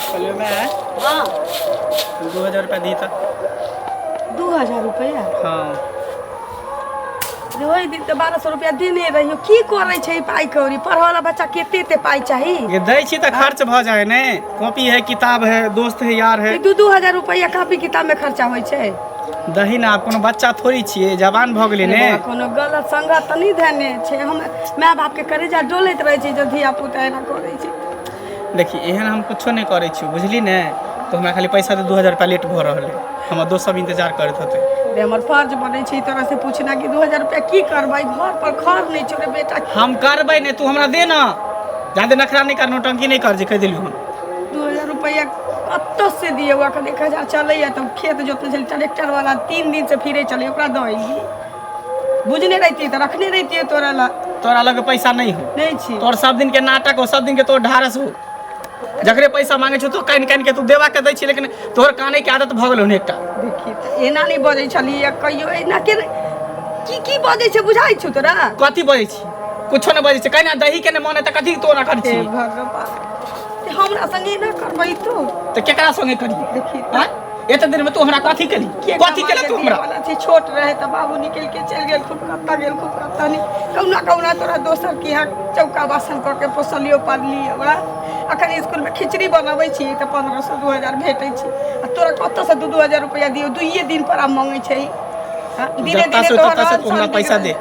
कहलियो मैं। हाँ। 2000 रुपया दी तऽ। 2000 रुपया? हाँ। रे, ओहि दिन तऽ 1200 रुपया देने रहियो। की करै छै ई पाइ कौड़ी? पढ़ऽ वाला बच्चा कते एते पाइ चाही? ये दै छी तऽ खर्च भऽ जाइ ने, कॉपी है, किताब है, दोस्त है, यार है। ई 2-2 हजार रुपया कॉपी किताब में खर्चा होइ छै? दही ने, आब कोनो बच्चा थोड़ी छियै, जवान भऽ गेलै ने। बौआ, कोनो गलत संगत तऽ नहि धेने छै। हम माय बापके करेजा डोलैत रहै छै जब धिया पुता एना करै छै। देखी, एहन हम कुछो नहि करै छी, बुझली ने? तऽ हमरा खाली पैसा दे, 2000 रुपया लेट भऽ रहल है, हमर दोस्त सब इंतजार करैत होतै। रे, हमर फर्ज बनै छै ई तरह से पूछना कि 2000 रुपया की करबै? घर पर खर नहि छौ रे बेटा। हम करबै ने, तू हमरा दे ना। जादे नखरा नहि कर, नौटंकी नहि कर, जे कहि देलियौ हम। 2000 रुपया कतऽ से दियौ? एखन 1000 चलैया तऽ खेत जोतने छलै, ट्रैक्टर वाला 3 दिन से फिरे चलै, ओकरा दऽ अयली। बुझने रहितियै तऽ रखने रहितियै तोरा ला। तोरा लग पैसा नहि हो? नहि छी। तोर सब दिन के नाटक हो, सब दिन के तोर ढारस हो। जकरे पैसा मांगे छौ तो कानि कानि के तू देवा के दै छी, लेकिन तोहर काने के आदत भऽ गेलौ ने एकटा। देखी तऽ, एना नहि बजै छलियै कहियो। एना के की की बजै छै, बुझाइ छौ तोरा? कथी बजै छी? कुछो नहि बजै छै। कहिना दही के नहि मन है तऽ कथी तोरा करै हे छी? भगवान, ते हमरा संगे एना करबै तू? तऽ केकरा संगे करियै? देखी। आँय? एते दिन में तू हमरा कथी केली? कथी केले तू हमरा? वाला छै, छोट रहे तऽ बाबू निकल के चलि गेल, खूब कत्ता गेल, खूब कत्ता नहीं, कहुना कहुना तोरा दोसर के यहाँ चौका बासन कऽ के पोसलियो पाललियो। ओकरा अखन स्कूल में खिचड़ी बनबै छी तऽ 1500 2000 भेटै छै, आ तोरा कतऽसँ 2-2 हजार रुपया दियौ? दुइये दिन पर आब मंगै छै। हाँ, दिने जत्ता दिने से तोहर तत्ता से रहन तू हमरा सहन पैसा दे,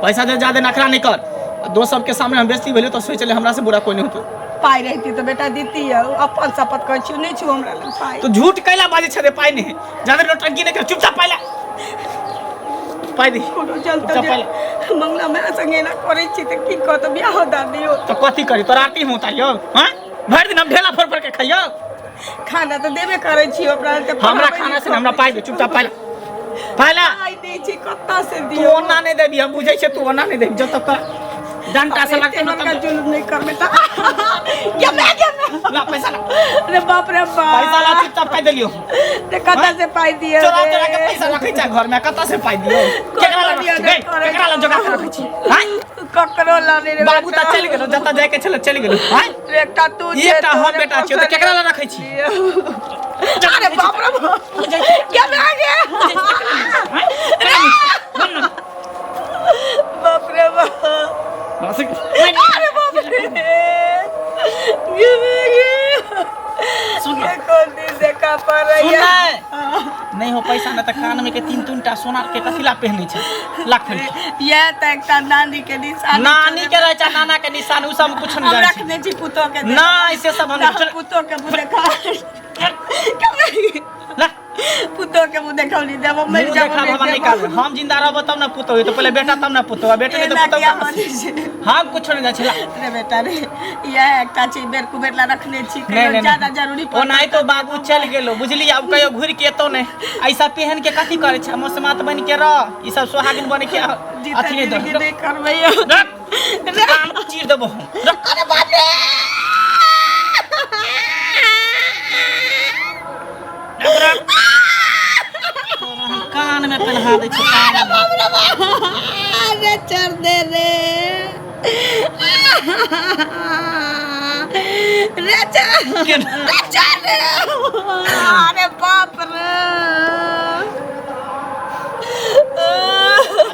पैसा दे, ज्यादा नखरा नहीं कर। आ दोस्त सबके सामने हम बेइज्जती भेलियो तऽ सोच ले, हमरा से बुरा कोई नहीं होतो। पाइ रहिती तऽ बेटा दिती। अपन शपथ कहै छियौ, नहि छौ हमरा लग पाइ। तू झूठ कैला बाजै छै रे? पाइ नहीं है, ज्यादा नौटंकी नहीं कर, चुपचाप पाइ ला, पाइ दे। कोनो चलते चुपचाप पाइ ला। जे मंगला माय संगे एना करै छी तऽ की कहत? बियाहो दादियो। तो कथी करी? तोरा आरती हम उतारियो? हाँ, भरि दिन हम ढेला फोड़ फोड़ के खइयो? खाना तऽ देबे करै छी ओकरा तऽ। हमरा पढ़ाबै खाना से लिखबै हमरा पाइ दे, चुपचाप पाइ ला, पाइ ला। पाइ दै छी, कतऽ से तू दियौ? ओना नहि देबी, हम बुझै छियै, तू ओना नहि देबी। जब तक तोरा डंटा से लगतै ना बड़का तब जुलुम नहि करबै तऽ गे मैं गे मैं। ला पैसा ला। अरे बाप रे बाप। पैसा ला चुपचाप, पाइ देलियो। ते कतऽ से पाइ दियौ? चोरा रे? चोरा के पैसा रखै छै घर में, कतऽ से पाइ दियौ? केकरा लग रखै छी गै? केकरा लग जोगा के रखै छी? आँय? ककरो ला नहि रे बाबू बेटा। तऽ चलि गेलो, जतऽ जाय के छलै चलि गेलो। आँय? रे, एकटा तू ई छै, एकटा हम तोरे बेटा छियौ तऽ केकरा लग रखै छी? अरे बाप रे बाप, गे मैं गे। बाप रे बाप। अरे बाप रे, गे मैं गे। सुन। के कोन दिन देखा सुन। पड़ैया। नहि हो पैसा ने तऽ कान में के तीन तीन टा सोना के कथी ला पहिनै छै? लाख फेर। इएह तऽ एकटा नानी के निशानी। नानी के रहै छै, नाना के निशान, उ सब कुछ हम नहि जानै छी। रखने छी पुतोह के। नहि, से सब हम नहि। चल। पुतोह के मुँह देखा। ला। पुतोह के मुँह देखौली देब, मरि मुँह जाब। देखाब हमरा नहि काज। हम जिंदा रहबो तब ने पुतोह हेतौ, पहिले बेटा तब ने पुतोह, आ बेटा नहि तऽ एना पुतोह किया कहाँ से? बजै छै? हम कुछो नहि जानै छी, ला। रे बेटा रे, इएह एकटा छै, बेर कुबेर ला रखने छी। नहीं कहियो नहीं ज्यादा जरूरी पड़तै ओनाहितो बाबू चलि गेलो, बुझली? आब कहियो घुरि के एतौ नहि। ऐसा पहन के कथी करै छै? मोसमात बनि के रह, ई सब सोहागिन बनि के जीता अथी नहि जिंदगी दह। नहि करबै। रख, कान चीर देबो हम, रख। अरे बाप रे। रख, रख। तोरा हम कान में पहना दै छी कान में। अरे चढ़ दे रे रे, चढ़ रे, चढ़ रे। अरे बाप रे।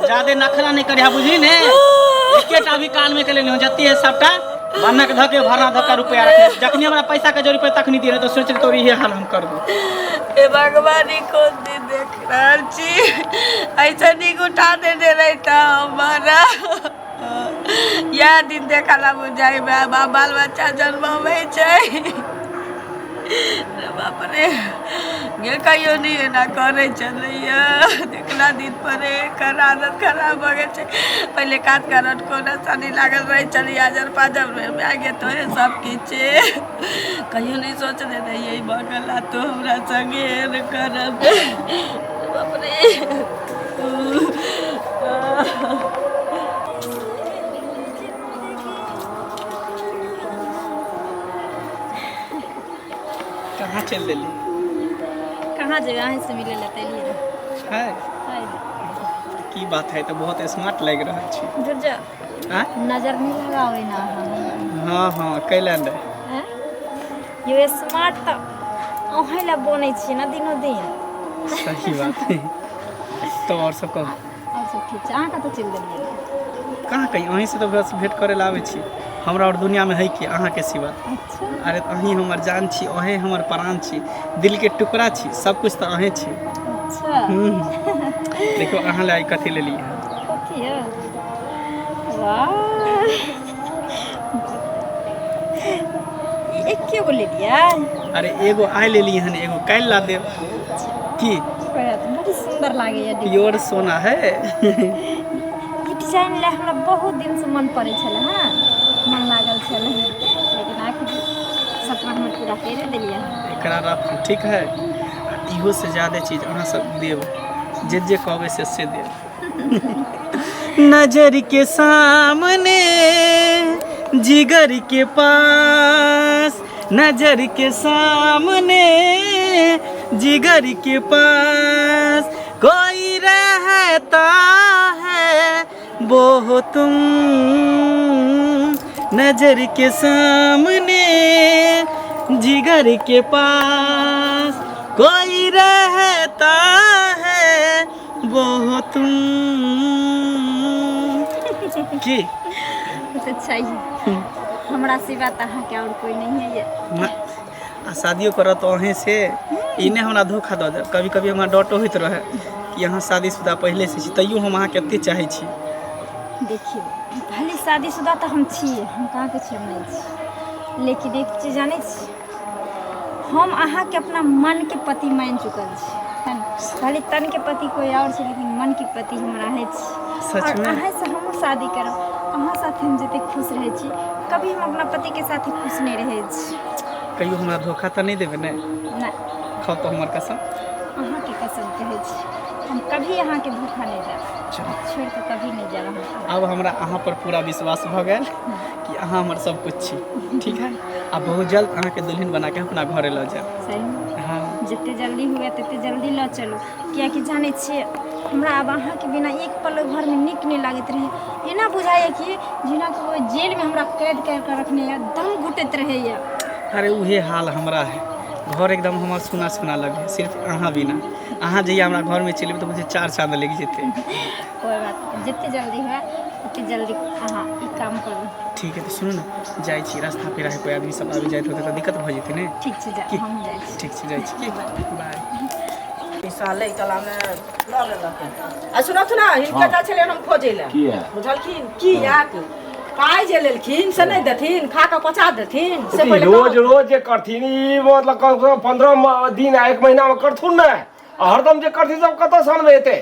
ज्यादे नखरा नहीं करिहा, बुझली ने? एकेटा भी कान में के लेने हो जते है सबटा बन्नक धके भरना धक्का रुपया रखे। जखनी हमरा पैसा के जरूरत पड़े तखनी दिए, तो सोच ले तोरी इहे हाल हम करबो। हे भगवान, ई कोन दिन देख रहल छी? ऐसा नीक उठा देने रही तऽ हमारा इएह दिन देखला बुझाइ माय बाप बाल बच्चा जन्माबै छै। रे बाप रे, गे कहियो नहि एना करै छलैया। देखला दिन पर एकर आदत खराब भऽ गेल छै। पहिले कात करट कोना शनि लागल रहै छलै, आजर पाजर भए गेल तोहे सब किछु। कहियो नहि सोचने रहियै भऽ गेल आ तू हमरा संगे एहन करब। बाप रे। कहाँ चल देली? कहाँ जेबै? अहीं से मिले लए तऽ एलियै। है। है। की बात है, तऽ बहुत स्मार्ट लागि रहल छी। दुर्जा आँय? नजर नहीं लगावे ना अहाँ। हँ हँ, कैला नहि? आँय? यो स्मार्ट तऽ अहें ला बनै छियै ने दिनो दिन। सही बात है। तो और सब कहू। और सब ठीक छै। अहाँ कतऽ चलि गेलियै? कहाँ कहीं, अहीँसँ तऽ बस भेंट करै लए आबै छी। हमरा और दुनियामे है कि अहाँके सिवा? अच्छा। अरे अहीं हमर जान छी, अहें हमर प्राण छी, दिलके टुकड़ा छी, सब कुछ तऽ अहें छी। अच्छा। देखियौ, अहाँ लए आइ कथी लेलियै। कथी है? वाह, ई एके गो लेलियै? अरे एगो आइ लेलियै हन, एगो काल्हि ला देब की। बड़ी सुन्दर लागैया। प्योर सोना है। ई डिजाइन लए हमरा बहुत दिनसँ मन पड़ै छलै। हँ, मन लागल छलै, लेकिन आखिर सपना हमर पूरा करि देलियै। एकरा राखू, ठीक है? आ इहो से ज्यादा चीज अहाँ सब देब, जे जे कहबै से से देब। नजर के सामने जिगर के पास, नजर के सामने जिगर के पास कोई रहता है, वो हो तुम। नजर के सामने जिगर के पास कोई रहता है, वो हो तुम। की? तऽ चाहिए, हमरा सिवा तऽ अहाँके आओर कोइ नहीं है। आ शादियो करत तऽ अहें से, ई नहि हमरा धोखा दऽ देब। कभी कभी हमरा डटो होइत रहै कि अहाँ शादीशुदा पहिले से छी, तैयो हम अहाँके एते चाहै छी। देखियौ, भले शादीशुदा तऽ हम छियै, हम कहाँ के छियै, हम नहि छी, लेकिन एक चीज जानै छी, हम अहाँके अपना मनके पति मानि चुकल छी, है ने? भले तनके पति कोइ आओर छै, लेकिन मनके पति हमर अहेँ छी। सच आओर में? अहेँ से हमहूँ शादी करब। अहाँ साथे हम जतेक खुश रहै छी, कभी हम अपना पतिके साथे खुश नहि रहै छी। कहियो हमरा धोखा तऽ नहि देबै ने? नहि। खाउ तऽ हमर कसम। अहाँके कसम कहै छी, हम कभी अहाँके धोखा नहि देब। चलू। छोड़ि कऽ कभी नहि जायब अहाँके। आब हमरा अहाँ पर पूरा विश्वास भऽ गेल कि अहाँ हमर सब कुछ छी। ठीक है, आ बहुत जल्द अहाँके दुल्हन बना के अपना घरे लऽ जायब। सही? हँ। जते जल्दी हुए तते जल्दी लऽ चलू, कियाकि जानै छियै, हमरा आब अहाँके बिना एक पल घरमे नीक नहि लागैत रहै। एना बुझाइए कि जेना कि ओहि जेलमे हमरा कैद करि कऽ रखने यऽ, दम घुटैत रहैए। अरे उहे हाल हमरा है। घर एकदम हमर सुना सुना लगे सिर्फ अहाँ बिना। अहाँ जहिया हमरा घरमे चलि एबै तऽ बुझियौ चार चाँद लागि जेतै। कोइ बात नहि, जते जल्दी हुए ओते जल्दी अहाँ ई काम करू। ठीक है, तऽ सुनू ने, जाइ छी। रास्ता पेरा है, कोइ आदमी सब आबि जाइत होतै तऽ दिक्कत भऽ जेतै ने। ठीक छै, जा। की? हम जाइ छी। ठीक छै, जाइ छी। की, बाय। पैसा लै कलामे लऽ लेलक। आ सुनथु ने, हिनके जाइ छलियनि हम खोजै लए। किया? बुझलखिन कियाक पाइ जे लेलखिन से नहि देथिन, खा कऽ पचा देथिन से। ई पहिले रोज कहू। रोज जे करथिन ई, मतलब कम से कम 15 दिन आ एक महीना में करथुन ने, आ हरदम जे करथिन सब कतऽ सन में एते?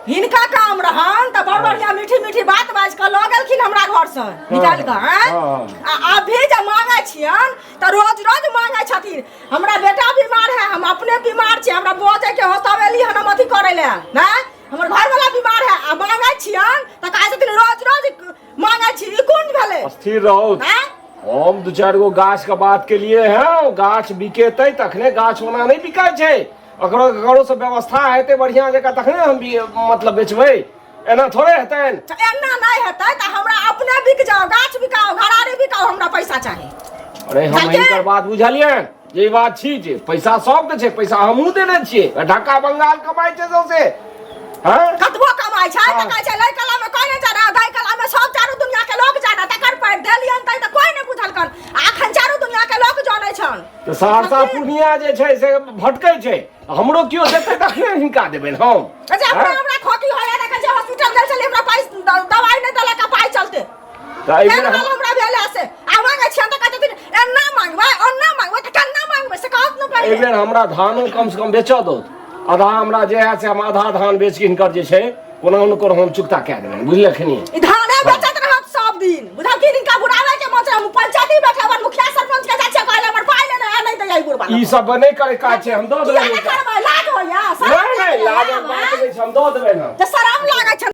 हिनका काम रहन तऽ बड़ बढ़िया मीठी मीठी बात बाजि कऽ लऽ गेलखिन हमरा घरसँ निकालि कऽ, आँय? हँ। आ अभी जे मांगै छियनि तऽ रोज रोज मांगै छथिन, हमरा बेटा बीमार है, हम अपने बीमार छी, हमरा बजै के हो तब एली हन हम अथी करै लए, नहि हमर घरवाला बीमार है। आ मांगै छियनि तऽ कहै छथिन रोज रोज मांगै छी। ई कोन भेलै? स्थिर रहो। आँय? हम दू चारि गो गाछ के बात के लिए है, गाछ बिकेतै तखने। गाछ ओना नहि बिकाइ छै, ओकरो ककरो से व्यवस्था हेतै बढ़िया जकाँ तखने हम मतलब बेचबै, एना थोड़े हेतनि। तऽ एना नहि हेतै तऽ हमरा अपने बिक जाओ, गाछ बिकाओ, घरारी बिकाओ, हमरा पैसा चाही। अरे हम बुझलियै? हिनकर बात बुझलियनि जे ई बात छी जे पैसा सबके छै, पैसा हमहूँ देने छियै, ढाका बंगाल कमाइ छै सौंसे। हँ। कतबो कमाइ छै तऽ कहै छै लै कला मे कोइ नहि जाना, गाय कला मे सब चारू दुनिया के लोक जाना। तकर पाइ देलियनि तै तऽ कोइ नहि बुझलकन, आ अखन चारू दुनिया के लोक जानै छन। तऽ सहरसा पूर्णिया जे छै से भटकै छै, हमरो केओ देतै तखने हिनका देबनि हम। अच्छा, अपना हँ? हमरा खोकी होया ने, कहै छै हॉस्पिटल गेल छलियै, हमरा पाइ दवाइ नहि देलक आ पाइ चलते तऽ एहि केहन बेर हाल हमरा भेल है से। आ मांगै छियनि तऽ कहै छथिन एना मांगबै ओना मांगबै, तऽ केना मांगबै से कहत ने एहि पहिले। बेर हमरा धानो कम से कम बेचऽ दौत आधा। हमरा जे है से हम आधा धान बेच के हिनकर जे छै कोना ने कोना हम चुकता कए देबनि, बुझलखिन? ई धाने बेचैत रहत सब दिन, बुझलखिन? हिनका बुढ़ाबै के मन छै। हम पंचायती बैठे हमर मुखिया सरपंच के जाइ छियै कहै लए, हमर पाइ लेने है, नहि दैया ई बुढ़बा। ई सब नहि करे काज छै, हम दऽ किया देबनि नहि हिनका। करबै? लाज होइया? नहि नहि, लाजक बात नहि छै, हम दऽ देबनि हम। तऽ शरम लागै छै।